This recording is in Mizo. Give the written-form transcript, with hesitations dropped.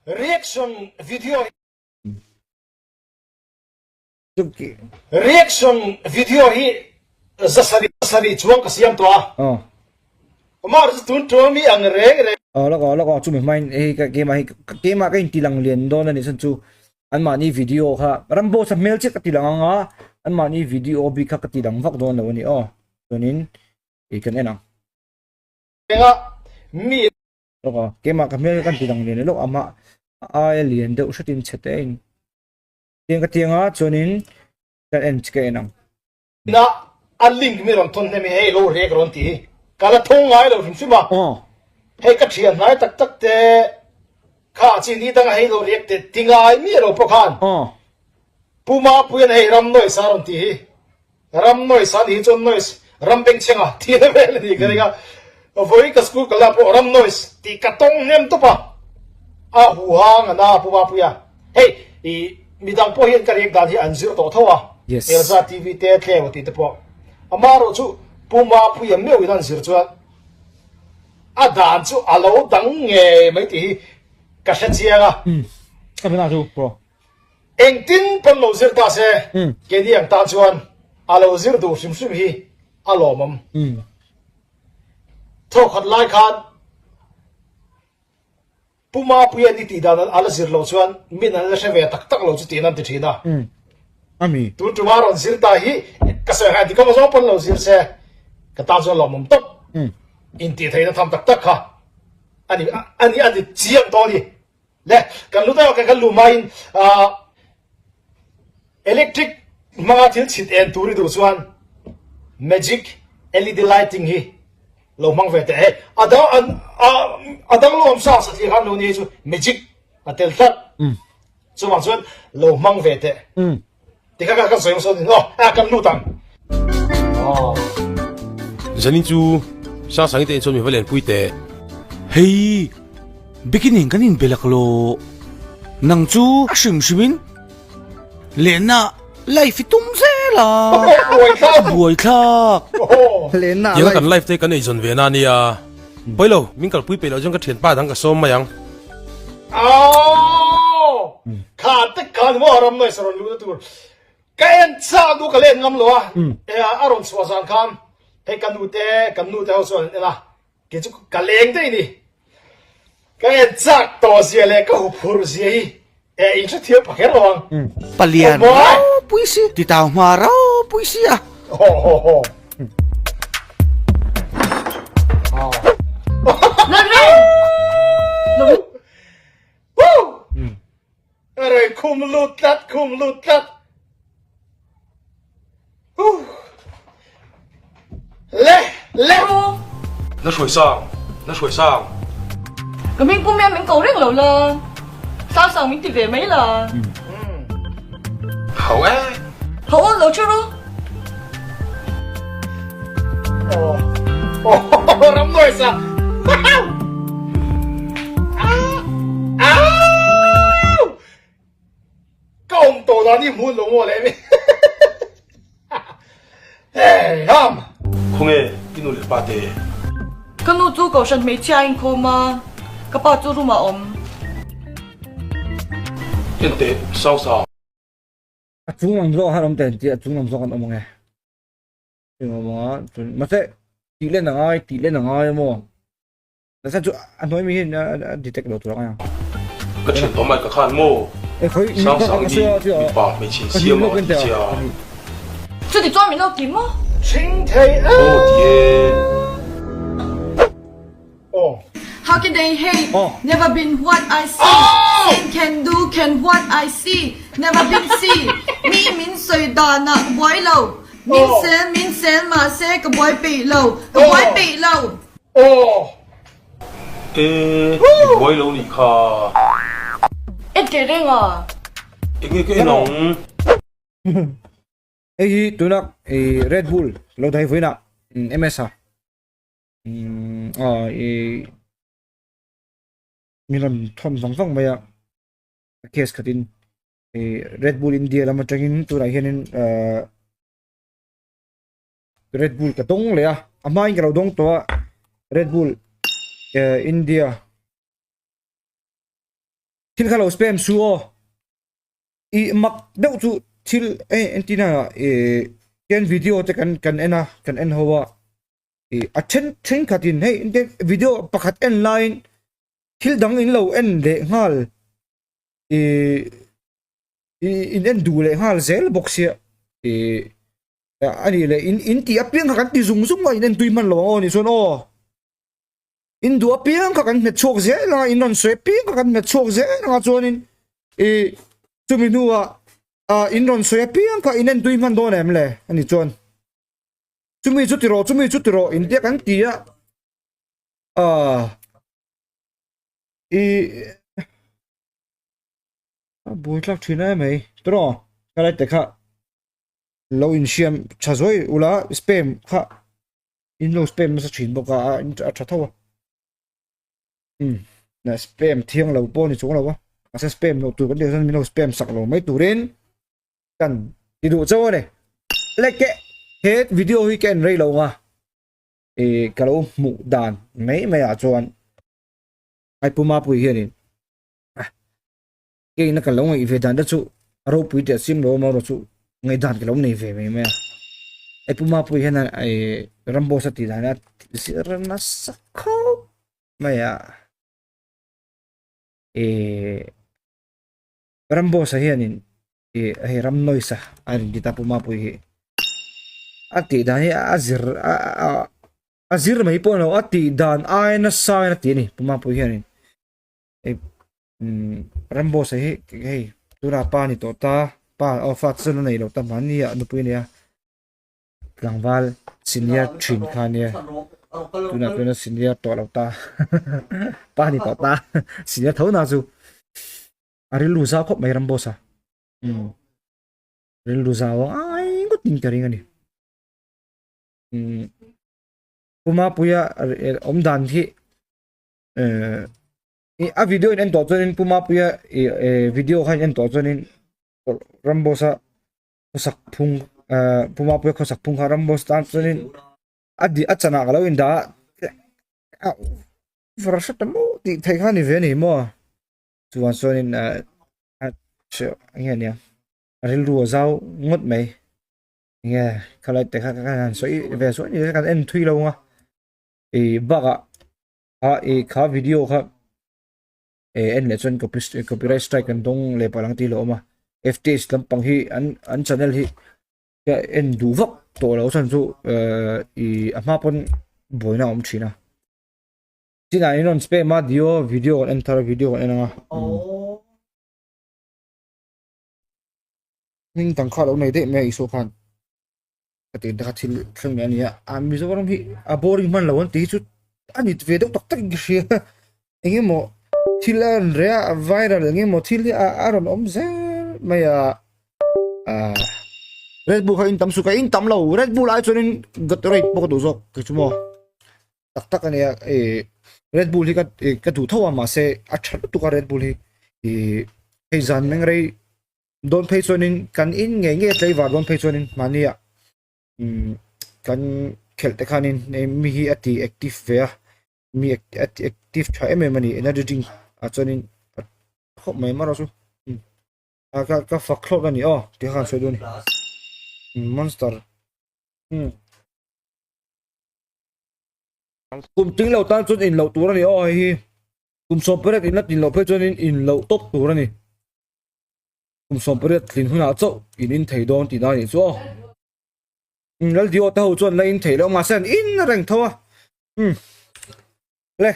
Reaction video Reaction video hi zasarih sarih chuang ka siam tawh a. Amah chu tun ṭual mi ang reng reng. Aw lawk aw lawk aw chumi hmain hei ka keimah hi keimah ka intilang lian dawn a nih chuan chu anmahni video kha Ramboss a hmel chiah ka tilang ang a anmahni video bik kha ka tilang vak dawn lo a ni aw chuanin ih kan en ang. Enga mi Lawk aw keimah ka hmel kha kan tilang lian lawk amah a aia lian deuh hretin chhe te a in tiang ka tiang a chuanin kan en ka en ang. Na a link mi rawn thawn hnem hi hei lo rek rawn ti hi ka la thawng ngai lo hrim hrim a. Hei ka thian hnai tak tak te kha chi ni danga hei lo rek te ti ngai mi lo pawh khan Pu Mapuian hei ram noise a rawn ti hi Ram noise a nih chuan noise ram bengchheng a tih na vel a nih ka ring a. Vawi ka school kal ah pawh ram noise tih ka tawng hnem tawp a, a huhang a na Pu Mapuia. Hei i midang pawh hian ka riak dan hi an zir tawh tho a, Elza TV te tlem a tih te pawh. Amaherawh chu Pu Mapuia meuh in an zir chuan a dan chu a lo dang ngei mai tih hi ka hre chiang a. Ka hre na chu bro. Engtin pawn lo zir ta se, keini ang tan chuan a lo zir duh hrim hrim hi a lawmawm. Thawkhat lai khan Pu Mapuia ni tih dan a la zir loh chuan min an la hre ve tak tak lo chu tiin an ti thin a. Tun tuma rawn zir ta hi ka sawi hran ti ka zawng pawn lo zir se ka tan chuan lawmawm tawp. Intihtheihna tham tak tak kha a ni a ni chiang dawn hi. Le kan lu deuh kan lu hmain electric hmanga thil chhit en tur i duh chuan magic led lighting hi lo hmang ve teh hei a dang an a dang lo awm sa sa thlir khan lo ni chu magic a tel tlat chuvang chuan lo hmang ve teh Tikha ka kan sawi hmasa ni aw a kan lut ang. Zanin chu Sangsangi te in chuan mi va lenpui teh. Hei beginning kan in belak lo nang chu a hrim hrim in lehna life i tum zel a a buai thlak. Tianga kan life te kan eizawn ve na nia. Pawi lo min kalpui peih loh chuan ka thianpa dang ka sawm mai ang. Aww kha te khan maw ram noise rawn luh na tur ka en chak nu ka len ngam lo a a rawn chhuah zan khan hei ka nu te kan nu te ho chuan an en a kei chu ka leng daih ni ka en chak tawh zia leh ka huphurh zia hi e in hre thiam pha kher lo ang Palian ropui si titau hma ropui si a. Arei khum lut tlat khum lut tlat le le Na hruai sang na hruai sang Ka hming pum hian min ko reng lo la sang sang min ti ve mai la Hau e Hau aw lo thu ru Oh ram nuai sa Ka awm tawh dan hi hmun lo maw leh mi Hey ham Khawnge i nu leh pa te? Ka nu chu kohhran hmeichhia a inkhawm a, ka pa chu room ah a awm. Enteh sang sang. A chung lam zawk han awm teh tih a chung lam zawk an awm ang e. Chung awm ang a chuan mahse tih len a ngai tih len a ngai a maw. Nasa chu a hnuai mi hian a detect lo tur ang a. Ka thian tawh mai ka khan maw. Sang sang hi mipa hmeichhe siam ang a ti che a. Chuti chuan min lo ti maw? Thing thei e. Aw ti e. Aw. How can they hate never been what I see Seen can do can what I see never been see Mi min sawi dan ah ka buai lo Min sel min sel mahse ka buai peih lo ka buai peih lo. Aw. E, i buai lo nih kha. En teh reng a. Enge ka en ang? Hei hi tuna i Red Bull lo dai vawiin ah MS a aw i min rawn thawn vang vang mai a case khatin i Red Bull India lam atangin tunah hianin ahh Red Bull ka dawng leh a a hmain ka lo dawng tawh a Red Bull eh India. Thil kha lo spam su aw. I mak deuh chu thil e entina e ten video te kan kan en a kan en ho a. I a then thenkhatin hei video pakhat en laiin thil dang in lo en leh nghal i in en duh leh nghal zel bawk sia i a nih leh in in tih apiang kha kan ti zung zung a in en tui hman lo ang aw ni chuan aw in duh apiang kha kan hmet chhuak zel anga in rawn sawi apiang kha kan hmet chhuak zel anga chuanin i chumi hnuah ah in rawn sawi apiang kha in en tui hman dawn em le ani chuan chumi chu ti rawh chumi chu ti rawh in tia kan ti a ah i a buai tlak thin em mai tawh ka lai te kha lo insiam tha zuai ula spam kha in lo spam nasa thin bawk a a tha tho a um na spam thiang lo pawh ni chuang lo a mahse spam loh tur kan tih chuan min lo spam sak lo mai turin kan ti duh chauh a ni leke he video hi ka en rei lo nga e ka lo hmuh dan mai mai ah chuan ai pu mapui hianin keina ka lo ngaih ve dan te chu a ropui teh sim lo amaw chu ngaihdan ka lo nei ve mai mai a e pu mapui hian e ramboss a tih dan a zir nasa khawp mai a e ramboss a hianin e hei ram noise a a rawn ti ta pu mapui hi a tih dan hi a zir a a a zir mai pawh lo a tih dan aia nasa in a ti a ni pu mapui hianin hei umm ramboss a hi hei tunah pa a ni tawh ta pa aw fa chuan a nei lo ta mahni ah nupui a nei a tlangval senior thin kha a nia tunah chuan a senior tawh lo ta pa a ni tawh ta senior tho na chu a rilru zau khawp mai ramboss a umm rilru zau a ngai ngawt in ka ring a ni umm Pu Mapuia awm dan hi eh a video in en tawh chuanin Pu Mapuia eh video kha in en tawh chuanin Ramboss a khawsak phung eh Pu Mapuia khawsak phung kha Ramboss tan chuanin a di a chanah ka lo in dah a var hret ta maw tih theih kha a ni ve a ni maw chuan chuanin eh a enge nia a rilru a zau ngawt mai. Nge khalai te kha kan han sawi ve sawi ni kan en thui lo nga i bakah a i kha video kha e en leh chuan copy copyright strike kan dawng leh palh ang tih lo awm a F_T_H lampang hi an an channel hi ka en duh vak tawh lo chhan chu ehh i a hma pawn buaina a awm thin a chinah in rawn spam a dio video kan en thar a video kan en ang a. Hming dang kha lo nei daih mai a Isua khan ka tih kha thil thleng mai a ni a, a Mizoram hi a boring hman lo an tih hi chu a ni ve deuh tak tak in ka hria eng emaw thil a rawn reh a viral eng emaw thil hi a rawn awm zel mai a ah Red Bull kha in tam suh ka in tam lo Red Bull ai chuan in Gatorade pawh ka duh zawk kei chu maw tak tak a nia ih Red Bull hi ka ka duh tho a mahse a tha lutuk a Red Bull hi ih hei zan meng rei Dawn phei chuanin kan in ngei ngei tlaivar dawn phei chuanin mahnia umm kan khelh te khanin mi hi a ti active ve a mi a ti active tha em em a ni energy drink ah chuanin a khawp mai marawh chu umm a ka ka fak thlawt a ni aw tih kha kan sawi dawn a ni monster umm kum tling lo tan chuan in loh tur a ni aw hei hi kum 18 in la tin loh phei chuanin in loh tawp tur a ni. Kum 18 tlin hunah chauh in in thei dawn tih na a nih chu aw. Um Laldio te ho chuan la in thei loh mahse an in reng tho a. Um le.